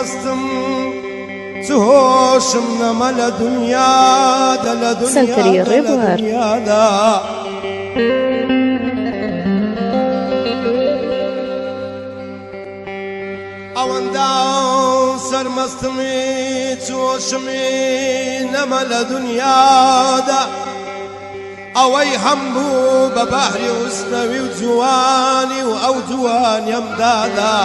سەرمەستم چ هۆشم نەما لە دنیادا لە سەنتەری دنیادا لە ڕێبوار. دنیادا. ئەوەندە سەرمەستمی چ هۆشمی نەما لە دنیادا ئەوەی هەمبوو بە بەهری وستنەوی و جوانی و ئەو جوانیم دادا.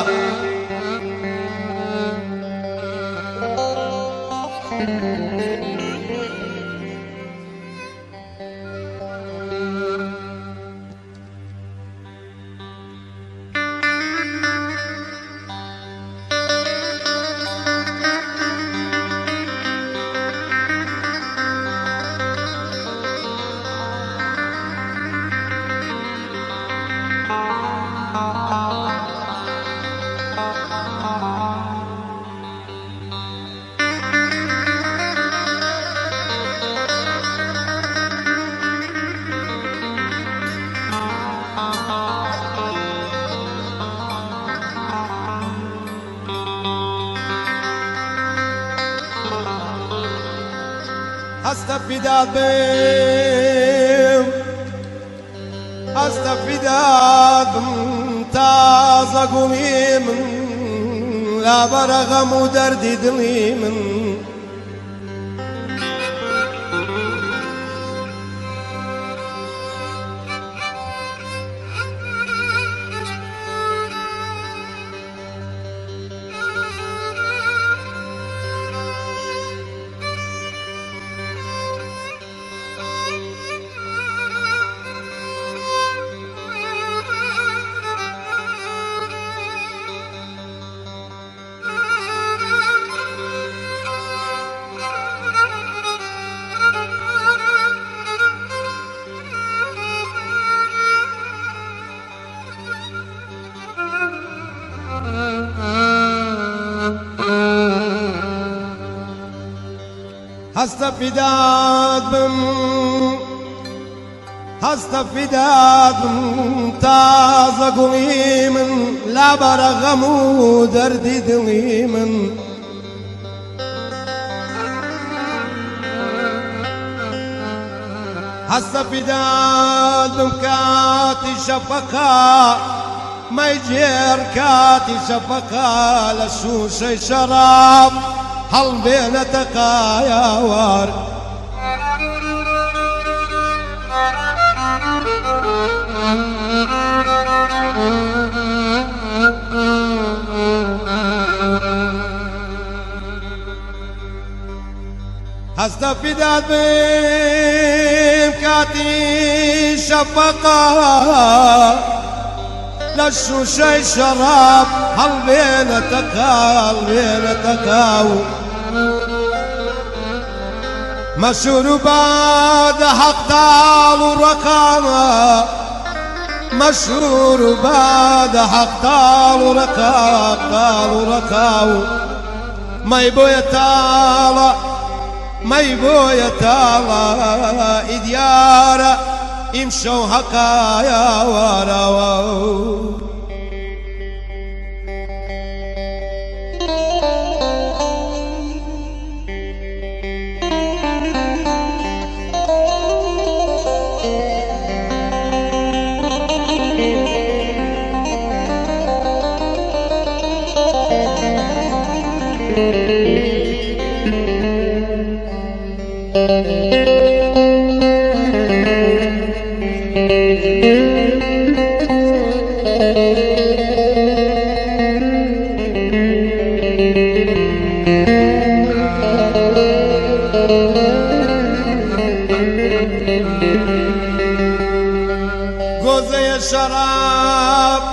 هەستە فیدات بم هەستە فیدات بم تازە گوڵی من لابەرە غەم و دەردی دڵی من. هەستە فیدات بم هەستە فیدات بم تازە گوڵی من لابەرە غەم و دەردی دڵی من. هەستە فیدات بم کاتی شەفەقا مەیگێڕ کاتی شەفەقا لە شووشەی شەراب هەڵبێنەتە قایاوار. هەستە فیدات بم کاتی شەفەقا لە شووشەی شەراب هەڵبێنەتە هەڵبێنەتە قاو. مەشروبات حەق تاڵ و ڕەقامە مەشروبات حەق تاڵ و ڕەقا تاڵ و ڕەقاو. مەی بۆیە تاڵە مەی بۆیە تاڵە ئیدیارە ئیمشەو هەقایە وارەوە. گۆزەیە شەراب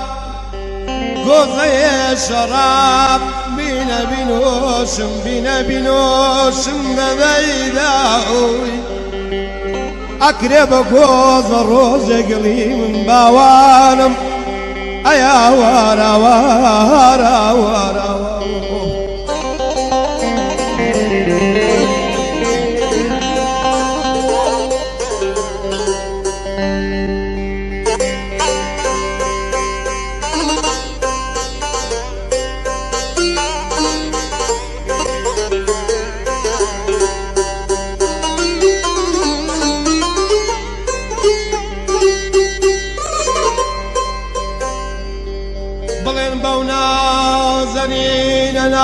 گۆزەیە شەراب بینە بینۆشم بینە بینۆشم دەدەیداوی ئەکرێ بە گۆزە ڕۆژێ گڵی من باوانم ئەیا وارە وارە وارە.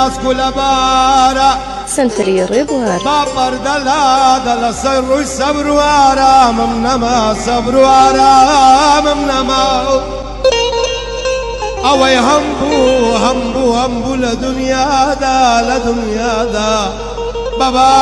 ناسک و لەبارە. سەنتەری ڕێبوار. با پەردە لادە لەسەر ڕووی سەبر و ئارامم نەما سەبر و ئارامم نەما ئەوەی هەمبوو هەمبوو هەمبوو لە دنیادا لە دنیادا بەبا.